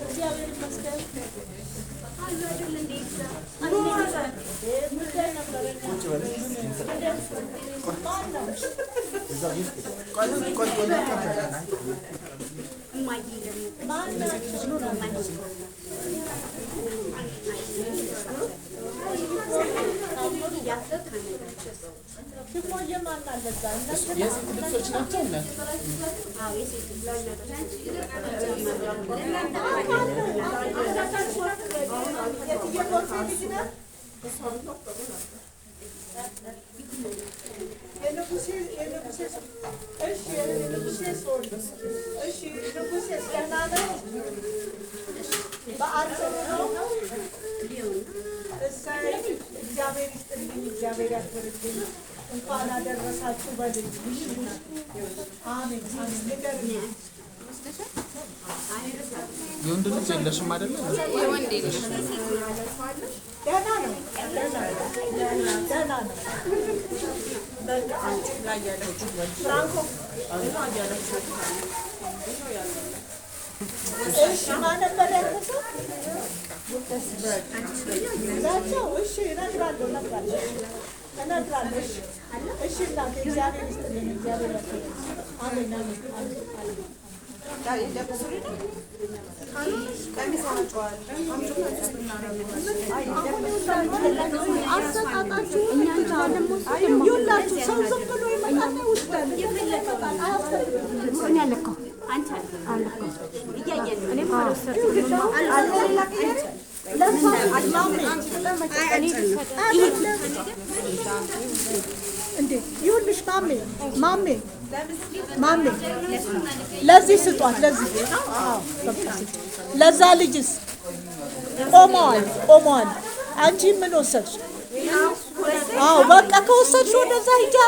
እግዚአብሔር ይመስገን። ጉዳይ ነበረኝ። ማን ነው? ማን ናቸው? ሽሞዬ ማን አለ እዛ? የሴት ልብሶች ናቸው እናት? የትዬ ጎርፌ ልጅ ነህ? የንጉሴ የንጉሴ እሺ፣ የንጉሴ ሶል እሺ፣ ንጉሴ ደህና ነው? በዓል ጥሩ ነው? እሰይ፣ እግዚአብሔር ይስጥልኝ፣ እግዚአብሔር ያክብርልኝ። እንኳን አደረሳችሁ በልኝ። አሜን አሜን። ንገርልኝ። የወንድ ልጅ የለሽም አይደለ? ደህና ነው፣ ደህና ነው። በቃ ፍራንኮ እሺ፣ ማን ነበር ያልከው? ናቸው። እሺ፣ እነግራለሁ እነግራለሁ እነግራለሁ። እሺ እሺ፣ እናቴ እግዚአብሔር ይስጥልኝ፣ እግዚአብሔር ያክብርልኝ። አሜን አሜን አሜን አሜን። አሰጣጣችሁ ይኸውላችሁ፣ ሰው ዝም ብሎ ይመጣና ይወስዳል። ይመጣል፣ አያስፈልግም። እንዴ ይኸውልሽ፣ ማሜ ማሜ ማሜ ለዚህ ስጧት፣ ለዚህ አዎ፣ በቃ ስጧት። ለዛ ልጅስ ቆመዋል ቆመዋል። አንቺ ምን ወሰድሽ? አዎ በቃ ከወሰድሽ ወደዛ ሂጃ።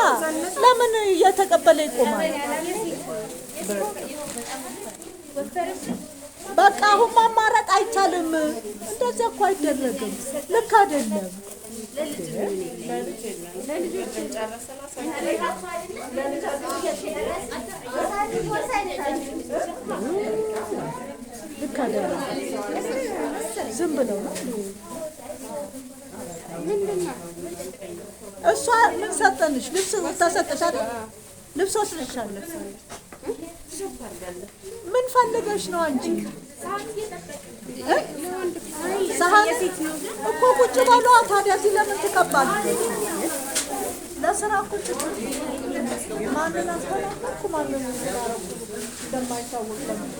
ለምን እየተቀበለ ይቆማል? በቃ አሁን ማማረጥ አይቻልም። እንደዚያ እኮ አይደረግም። ልክ አይደለም። ልክ አይደለም። ዝም ብለው ነው። እሷ ምን ሰጠንሽ? ልብስ ተሰጠሽ አይደል? ልብስ ወስደሻል። ምን ፈልገሽ ነው አንቺ? እ? ሰሃን እኮ ቁጭ በሏ ታዲያ፣ እዚህ ለምን ትቀባለሽ? ለስራ ቁጭ በሉ። ማንን አስተናገርኩ ማንን እንትን አደረኩ እንደማይታወቅ ለምን?